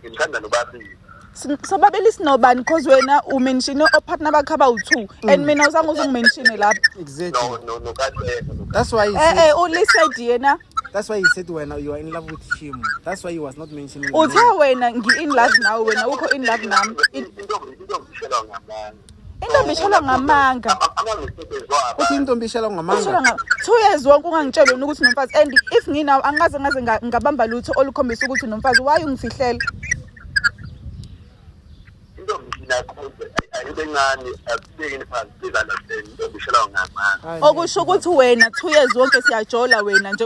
Ngithanda nobabili. Sobabili sinobani? 'Cause wena u-mentione o-partner bakho abawu-two and mina uzange uze ungi-mentione lapho. Exactly. No, noKatlego. That's why he Eh said, eh, ulised yena. That's why he said when you are in love with him. That's why he was not mentioning your Uthe name. wena ngi-in love nawe, wena ukho in love nami. Intombi ishelwa ngamanga. Intombi ishelwa ngamanga. Ama-mistake enziwa Uthi intombi ishelwa Usho ngamanga. nga 2 years wonke ungangitsheli wena ukuthi unomfazi, and if nginawo angikaze ngaze ngabamba lutho olukhombisa ukuthi unomfazi. Why ungifihlela? Intombi inakhuze, ayibe ncane, asibekeni phansi. Please understand, intombi ishelwa ngamanga. Hayi, Okusho ukuthi wena 2 years wonke siyajola, wena nje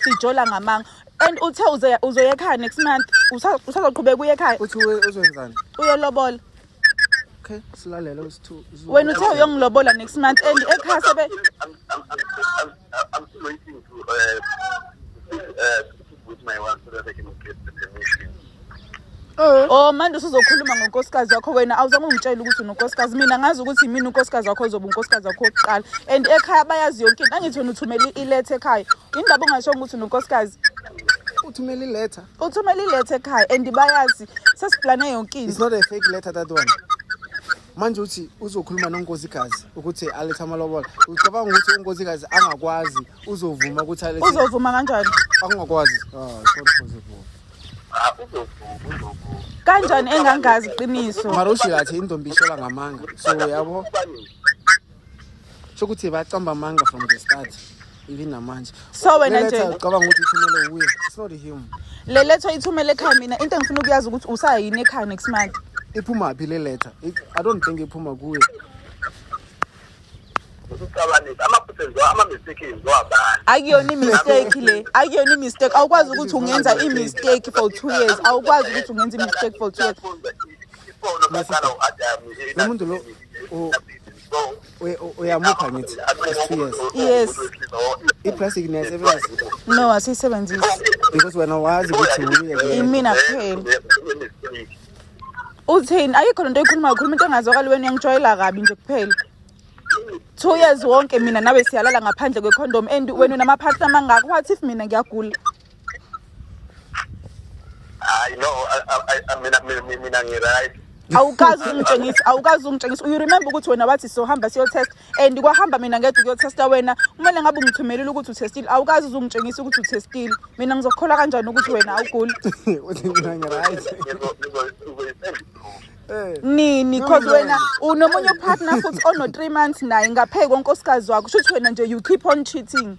sijola ngamanga, and uthe uzoya ekhaya next month. Usazoqhubeka uye ekhaya? Uthi uzwenzani? Uyolobola. Okay, silalele usithu. Wena uthe uyongilobola next month and ekhaya sebe I'm still waiting to speak with my wife so that I can get the permission. Oh, manje usuzokhuluma ngonkosikazi wakho. Wena awuzange ungitshele ukuthi unonkosikazi. Mina ngazi ukuthi yimina unkosikazi wakho, ozoba unkosikazi wakho wokuqala, and ekhaya bayazi yonke into. Angithi wena uthumele iletha ekhaya? Indaba ungashongo ukuthi unonkosikazi? Uthumele iletter. Uthumele iletha ekhaya and bayazi, sesiplane yonke It's into. not a fake letter, that one. Manje uthi uzokhuluma nonkosikazi ukuthi alethe amalobola. Ucabanga ukuthi unkosikazi angakwazi, uzovuma ukuthi alethe? Uzovuma kanjani? Angakwazi. Ah, it's not possible. Ah, uzovuma, uzovuma. Kanjani engangazi iqiniso? Mara usho kathi intombi ishelwa ngamanga. So yabo, sho ukuthi bacamba amanga from the start. Even namanje. So wena Le letter nje ucabanga ukuthi ithumele uye. It's not him. Le letter ithumele ekhaya, mina into engifuna ukuyazi ukuthi usayini ekhaya next month? Iphuma phi le letter? I don't think iphuma kuye. Ukucabanisa amaphutha enziwa, ama-mistake enziwa abantu. Akuyona i-mistake le, akuyona i-mistake. Awukwazi ukuthi ungenza i-mistake for 2 years. Awukwazi ukuthi ungenza i-mistake for 2 years. Isono saqala u-Adam. Lo muntu lo uyamupha ngithi it's 2 years. Yes. I-plastic niyayisebenzisa? No, asiyisebenzisi. Because wena wazi ukuthi uye kule. Imina kuphela. Uthini? Ayikho lento oyikhulumayo, ukhuluma into engazwakali. Wena uyangijwayela kabi nje kuphela. 2 years wonke mina nawe siyalala ngaphandle kwe-condom, and wena unama-partner amangaka. What if mina ngiyagula? Hayi, no, mina ngi-right. Awukazi ungitshengisa, awukazi ungitshengisa. You remember ukuthi wena wathi sohamba siyo-test and kwahamba mina ngedwa ukuyotesta. Wena kumele ngabe ungithumelile ukuthi uthestile. Awukazi uzungitshengisa ukuthi uthestile. Mina ngizokukholwa kanjani ukuthi wena awuguli? Uthi mina ngi-right. Ngizoyisenda. Eh. Nini? 'Cause wena unomunye u-partner futhi ono 3 months naye ngaphezu konkosikazi wakho. Shuthi wena nje you keep on cheating.